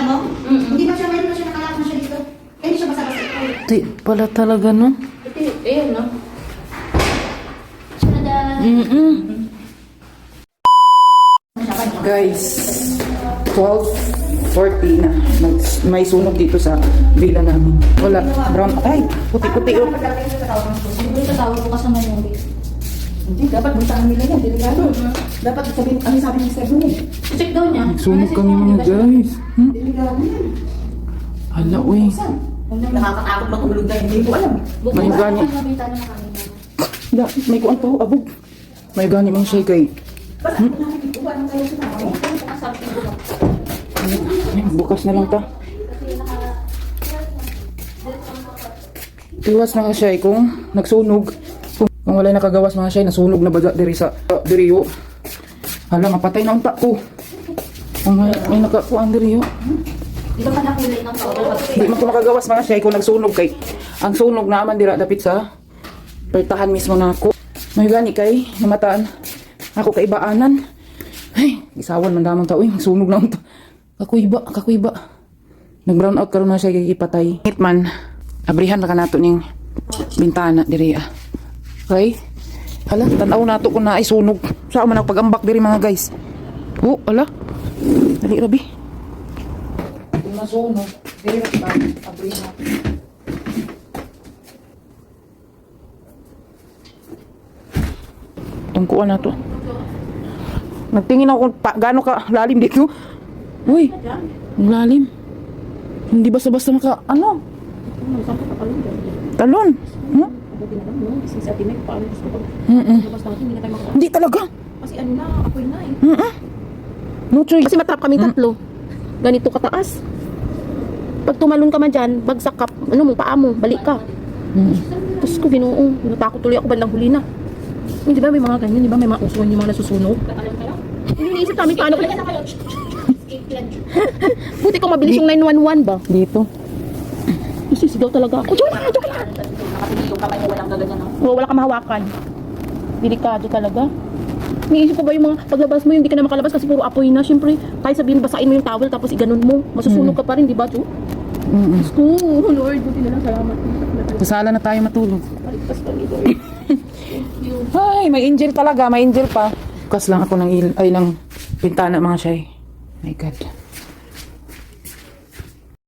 mo? Hindi ba siya, meron na siya, nakalak na siya dito. Kaya hindi siya basa-basa. Puti pala talaga, no? Ito, ayun, no? Tada! Guys, 12:40 na. May sunog dito sa villa namin. Wala. Brown. Ay, puti-puti. Oh. Siguro tatawag ko kasama yung Hindi, dapat buntahan nila yan. Delikado. Dapat sabihin, ano sabi ni Sir Rumi? Check daw niya. Sunog kami, mga guys. Delikado yan. Hala, uy. Nakakatakot matulog na, hindi ko alam. May gani. Da, may kuan pa ho, abog. May gani mang siya kay. Basta nakikikuha ng kayo sa tao. Ay, bukas na lang ta. Tiwas mga siya kung nagsunog. Kung walay nakagawas, mga siya, nasunog na ba diri sa diri yo. Hala, mapatay na unta ko. Kung may nakakuan diri yo. Di ba ka nakulay ng tawag? Di man ko makagawas, mga siya, kung nagsunog kay ang sunog naman dira dapit sa pertahan mismo na ako. May gani kay namataan ako kay ibaanan. Ay, isawan man damang tao, eh, magsunog na unta. Kakuiba, kakuiba. Nag brown out karon, mga siya, kay ipatay. Hitman, abrihan ra ka nato ning bintana diri ah. Okay? Hala, tan-aw nato kung naay sunog. Saan man ako pag-ambak diri, mga guys. Oh, ala. Dali rabi. Kung nasunog, diri ra ta, abrihan. Tungkuan na to. Nagtingin ako kung gaano ka lalim dito. Uy, ang lalim. Hindi basta-basta maka, ano? Talon. Hmm? Hindi talaga. Kasi ano na, apoy na eh. No choice. Kasi matrap kami tatlo. Ganito kataas. Pag tumalon ka man dyan, bagsak ka, ano mo, paa mo, balik ka. Tapos ko, Ginoo, natakot tuloy ako bandang huli na. Hindi ba may mga ganyan, di ba may mga uso yung mga nasusunog? Hindi iniisip namin paano. Buti kung mabilis yung 911 ba? Dito. Isisigaw talaga ako. Joke lang, joke lang! Yung kamay mo walang gaganyan. No? Oo, wala ka mahawakan. Delikado talaga. Iniisip ko ba yung mga paglabas mo, hindi ka na makalabas kasi puro apoy na. Siyempre, kahit sabihin, basain mo yung towel tapos iganon mo. Masusunog ka pa rin, di ba, Chu? Diyos ko, oh Lord, buti na lang, salamat. Sa sala na tayo matulog. Paligtas kami, Lord. Ay, may angel talaga. May angel pa. Bukas lang ako ng, ay, ng bintana, mga shay. My God.